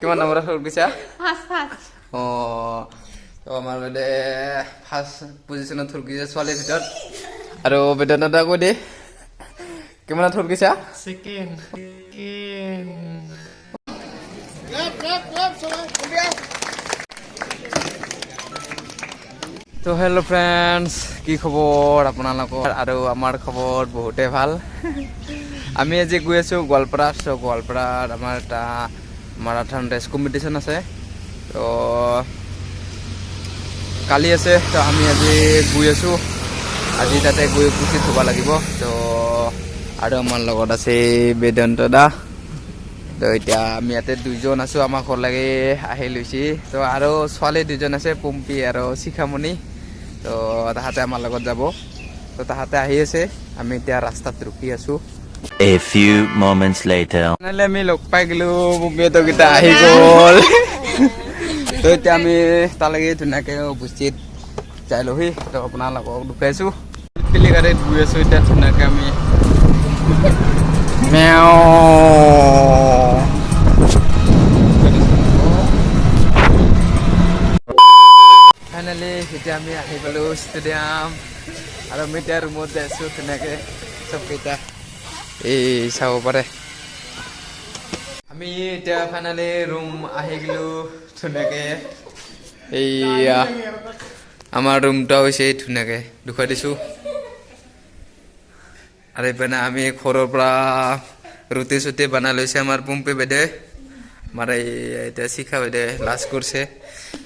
কিমান নম্বৰত গৈছা? ফাৰ্ষ্ট। অঁ, তো আমাৰ বাইদেৱে ফাৰ্ষ্ট পজিশ্যনত থৰকিছে ছোৱালীৰ ভিতৰত। আৰু বেদান্ত দা, কৈ দে, কিমানত থৰকিছা? ছেকেণ্ড। ছেকেণ্ড। তো হেল্ল' ফ্ৰেণ্ডছ, কি খবৰ আপোনালোকৰ? আৰু আমাৰ খবৰ বহুতেই ভাল। আমি আজি গৈ আছোঁ গোৱালপাৰাত। চ' গোৱালপাৰাত আমাৰ এটা মাৰাথন ৰেচ কম্পিটিশ্যন আছে, তো কালি আছে। তো আমি আজি গৈ আছোঁ, আজি তাতে গৈ উপস্থিত হ'ব লাগিব। তো আৰু আমাৰ লগত আছে বেদান্ত দা। তো এতিয়া আমি ইয়াতে দুইজন আছোঁ, আমাৰ ঘৰলৈকে আহি লৈছি। তো আৰু ছোৱালী দুজন আছে, পম্পী আৰু শিখামণি। তো তাহাঁতে আমাৰ লগত যাব। তো তাহাঁতে আহি আছে, আমি এতিয়া ৰাস্তাত ৰখি আছোঁ। A few moments later. Finally আমি লগ পাই গ'লো, পম্পীহঁতকেইটা আহি গ'ল। তো এতিয়া আমি তালৈকে ধুনীয়াকৈ উপস্থিত যাই লহি। তো আপোনালোকক দেখুৱাইছোঁ। পিলি গাড়ীত গৈ আছোঁ এতিয়া ধুনীয়াকৈ আমি। মেও। ফাইনেলি এতিয়া আমি আহি পালোঁ ষ্টেডিয়াম আৰু আমি এতিয়া ৰুমত যাই আছোঁ ধুনীয়াকৈ। চবকেইটা এই চাব পাৰে। আমি এতিয়া ফাইনেলি ৰুম আহি গ'লো ধুনীয়াকৈ। এইয়া আমাৰ ৰুমটো হৈছে, ধুনীয়াকৈ দেখুৱাই দিছোঁ। আৰু এইপিনে আমি ঘৰৰ পৰা ৰুটি চুটি বনাই লৈছে আমাৰ পম্পী বাইদেৱে। আমাৰ এই এতিয়া শিখা বাইদেৱে লাজ কৰিছে।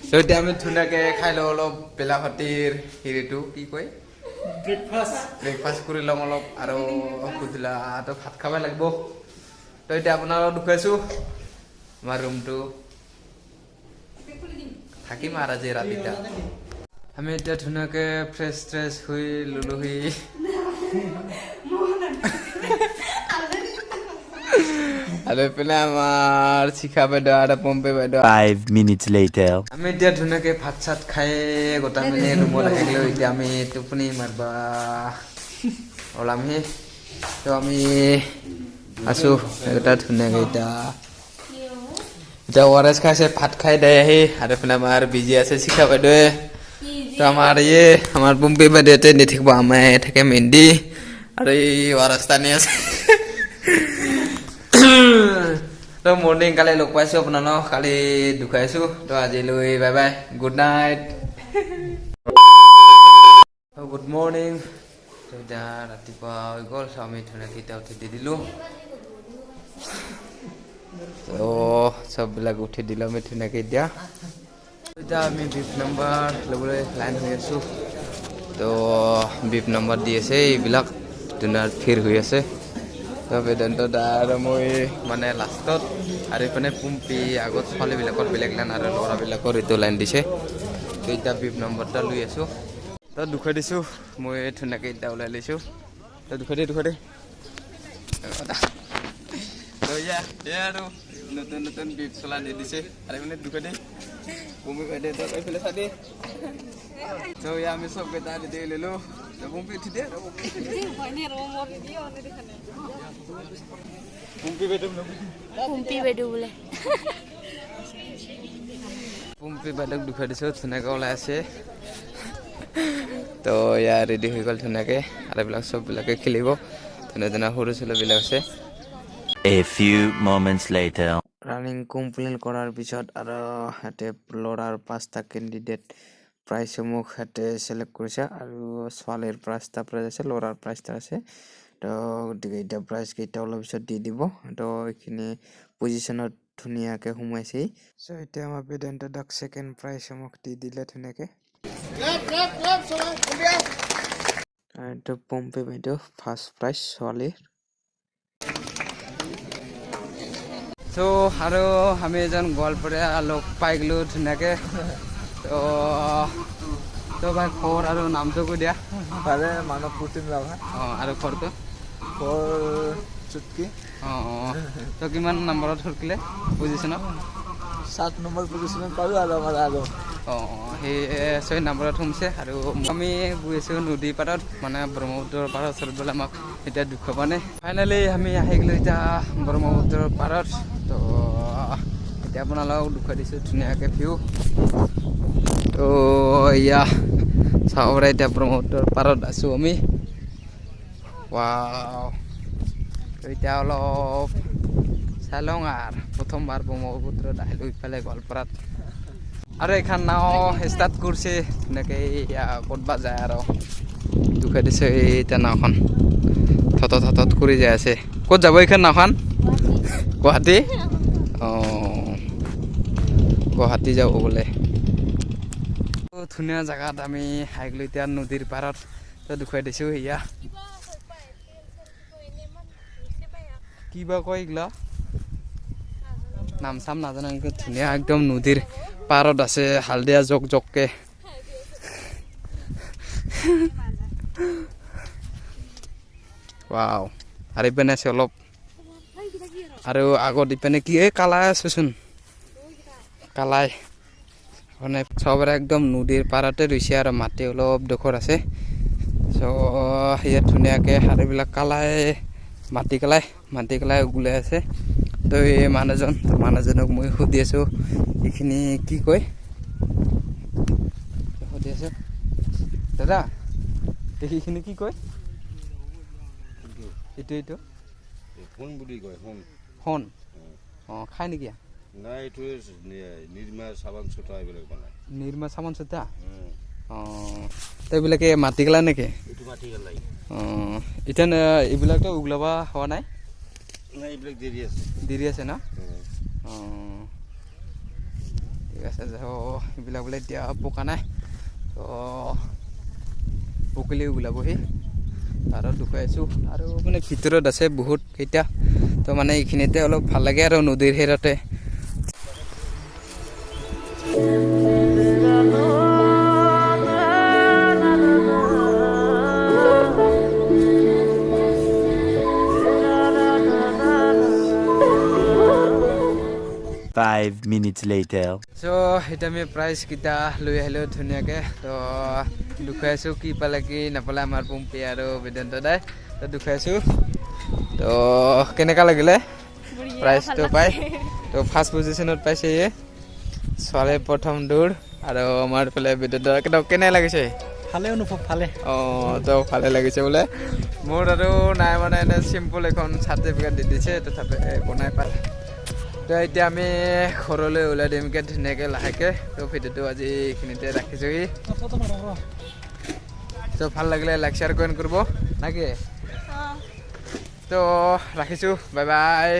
তো এতিয়া আমি ধুনীয়াকৈ খাই লওঁ অলপ, বেলা ভাতিৰ হেৰিটো কি কয়? ব্ৰেকফাষ্ট। ব্ৰেকফাষ্ট কৰি ল'ম অলপ আৰু গধূলাটো ভাত খাব লাগিব। তো এতিয়া আপোনালোকক দেখুৱাইছোঁ আমাৰ ৰুমটো। থাকিম আৰু আজি ৰাতিটা। আমি এতিয়া ধুনীয়াকৈ ফ্ৰেছ ট্ৰেছ হৈ ল'লোহি। আৰু এইপিনে আমাৰ শিখা বাইদেউ আৰু পম্পী বাইদেউ। 5 minutes later. আমি এতিয়া ধুনীয়াকৈ ভাত চাত খাই গোটা মিলি ৰুমত আহিলোঁ। এতিয়া আমি টোপনি মাৰবা ওলামহি। তো আমি আছোঁ এটা ধুনীয়াকৈ। এতিয়া অ' আৰ এছ খাইছে, ভাত খাই দাই আহি। আৰু এইফালে আমাৰ বিজি আছে শিখা বাইদেৱে। তো আমাৰ ইয়ে আমাৰ পম্পী বাইদেউতে নাথাকিব, আমাৰ থাকে মেহেন্দি আৰু এই অ' আৰ এছ টানি আছে। তো মৰ্ণিং কালি লগ পাইছোঁ আপোনালোক, কালি দেখুৱাইছোঁ। তো আজিলৈ bye bye, good night, good morning. তো এতিয়া ৰাতিপুৱা হৈ গ'ল। তো আমি ধুনীয়াকৈ এতিয়া উঠি দি দিলোঁ। তো চববিলাক উঠি দিলোঁ আমি ধুনীয়াকৈ। এতিয়া আমি বিভ নাম্বাৰ ল'বলৈ লাইন হৈ আছোঁ। তো বিভ নাম্বাৰ দি আছে, এইবিলাক ধুনীয়া ভিৰ হৈ আছে। তো বেদান্ত দা আৰু মই মানে লাষ্টত আৰু এইপিনে পুম্পি আগত। ছোৱালীবিলাকৰ বেলেগ লাইন আৰু ল'ৰাবিলাকৰ এইটো লাইন দিছে। তো এতিয়া বিভ নম্বৰটা লৈ আছোঁ। তো দেখুৱাই দিছোঁ, মই ধুনীয়াকৈ এতিয়া ওলাই লৈছোঁ। তো দেখুৱাই দে, দেখুৱাই দে। তো এয়া আৰু নতুন নতুন বিভ চলা দি দিছে। আৰু এইপিনে দেখুৱাই দে, পুম্পি বাইদেউ, তই এইফালে চাই দে। তো এয়া আমি চবকেইটা ৰেডি হৈ ল'লোঁ। তো পুম্পি উঠি দে, পুম্পি বাইদেউ। পম্পী বাইদেউ বোলে। পুম্পি বাইদেউক দেখুৱাই দিছোঁ, ধুনীয়াকৈ ওলাই আছে। তো এয়া ৰেডি হৈ গ'ল ধুনীয়াকৈ। আৰু এইবিলাক চববিলাকে খেলিব, ধুনীয়া ধুনীয়া সৰু ছোৱালীবিলাক আছে। A few moments later. Running complete কৰাৰ পিছত আৰু সিহঁতে ল'ৰাৰ পাঁচটা কেণ্ডিডেট প্ৰাইজসমূহ সিহঁতে চিলেক্ট কৰিছে আৰু ছোৱালীৰ পাঁচটা প্ৰাইজ আছে, ল'ৰাৰ পাঁচটা আছে। তো গতিকে এতিয়া প্ৰাইজকেইটা অলপ পিছত দি দিব। তো এইখিনি পজিশ্যনত ধুনীয়াকৈ সোমাইছে। চ' এতিয়া আমাৰ বেদান্ত দাক ছেকেণ্ড প্ৰাইজসমূহ দি দিলে ধুনীয়াকৈ। আৰু এইটো পম্পী বাইদেউ ফাৰ্ষ্ট প্ৰাইজ ছোৱালীৰ। চ' আৰু আমি এজন গোৱালপৰীয়া লগ পাই গ'লোঁ ধুনীয়াকৈ। তো ভাই, খবৰ আৰু নামটো কৈ দিয়া। ভালে, মানৱ প্ৰতিম ৰাভা। অঁ, আৰু ঘৰটো? ঘৰ চুটকি। অঁ, তো কিমান নম্বৰত সৰকিলে পজিশ্যনত? 7 নম্বৰ পজিশ্যনত পালোঁ আৰু আমাৰ আৰু অঁ, সেই 6 নম্বৰত সোমছে। আৰু আমি গৈ আছোঁ নদীৰ পাৰত, মানে ব্ৰহ্মপুত্ৰৰ পাৰৰ ওচৰত বোলে আমাক এতিয়া দেখুৱাব। নাই, ফাইনেলি আমি আহি গ'লোঁ এতিয়া ব্ৰহ্মপুত্ৰৰ পাৰত। তো এতিয়া আপোনালোকক দেখুৱাই দিছোঁ ধুনীয়াকৈ ভিউ। তো এয়া চাব পাৰে এতিয়া ব্ৰহ্মপুত্ৰৰ পাৰত আছোঁ আমি। ৱাও, তো এতিয়া অলপ চাই লওঁ আৰু প্ৰথমবাৰ ব্ৰহ্মপুত্ৰত আহিলোঁ ইফালে গোৱালপাৰাত। আৰু এইখন নাও ষ্টাৰ্ট কৰিছে ধুনীয়াকৈ, এয়া ক'তবা যায় আৰু দেখুৱাই দিছে। এতিয়া নাওখন থত থতত কৰি যাই আছে। ক'ত যাব এইখন নাওখন? গুৱাহাটী। অঁ, গুৱাহাটী যাব বোলে। ধুনীয়া জেগাত আমি আহি গ'লো এতিয়া নদীৰ পাৰত। তো দেখুৱাই দিছোঁ এয়া কিবা কয় এইগিলা নাম চাম নাজানো, কিন্তু ধুনীয়া একদম নদীৰ পাৰত আছে, হালধীয়া জক জককে। ৱাও, আৰু ইপিনে আছে অলপ, আৰু আগত ইপিনে কি এই কালাই আছেচোন, কালাই মানে চবৰে একদম নদীৰ পাৰতে ৰুইছে আৰু মাটি অলপ ডোখৰ আছে। চ' ইয়াত ধুনীয়াকৈ আৰু এইবিলাক কালাই মাটি কালাই মাটি কালাই ওলাই আছে। তো এই মানুহজনক মই সুধি আছোঁ এইখিনি কি কয়, সুধি আছোঁ দাদা এইখিনি কি কয়? এইটো এইটো সোণ বুলি কয়। সোণ। সোণ? অঁ, খায় নেকি? নাই, এইটো নিৰ্মা চাবান চোতা এইবিলাক বনায়। নিৰ্মা চাবান চোতা? অঁ, তো এইবিলাকে মাটি গেলা নেকি? এইটো মাটি গেলাই। অঁ, এতিয়া এইবিলাকতো ওলাব হোৱা নাই? নাই, এইবিলাক দেৰি আছে। দেৰি আছে ন? অঁ, ঠিক আছে। এইবিলাক বোলে এতিয়া পকা নাই, তো পকিলে ওলাবহি। আৰু দেখুৱাই আছোঁ আৰু মানে ভিতৰত আছে বহুত কেইটা, তো মানে এইখিনিতে অলপ ভাল লাগে আৰু নদীৰ হেৰতে। Five minutes later. চ' এতিয়া আমি প্ৰাইজকেইটা লৈ আহিলোঁ ধুনীয়াকৈ। তো দেখুৱাই আছোঁ কি পালে কি নাপালে আমাৰ পম্পী আৰু বেদান্ত দাই। তো দেখুৱাই আছোঁ। তো কেনেকুৱা লাগিলে প্ৰাইজটো পাই? তো ফাৰ্ষ্ট পজিশ্যনত পাইছে এই ছোৱালীৰ প্ৰথম দৌৰ, আৰু আমাৰ ফালে বেদান্ত। কেনে লাগিছে? ভালে অনুভৱ, ভালে। অঁ, তো ভালে লাগিছে বোলে। মোৰ আৰু নাই, মানে এনে চিম্পল এখন চাৰ্টিফিকেট দি দিছে, তথাপি বনাই পালে। তো এতিয়া আমি ঘৰলৈ ওলাই দিমগৈ ধুনীয়াকৈ লাহেকৈ। তো ভিডিঅ'টো আজি এইখিনিতে ৰাখিছোঁহি। তো ভাল লাগিলে লাইক শ্বেয়াৰ কমেণ্ট কৰিব নাকি? তো ৰাখিছোঁ, বাই বাই।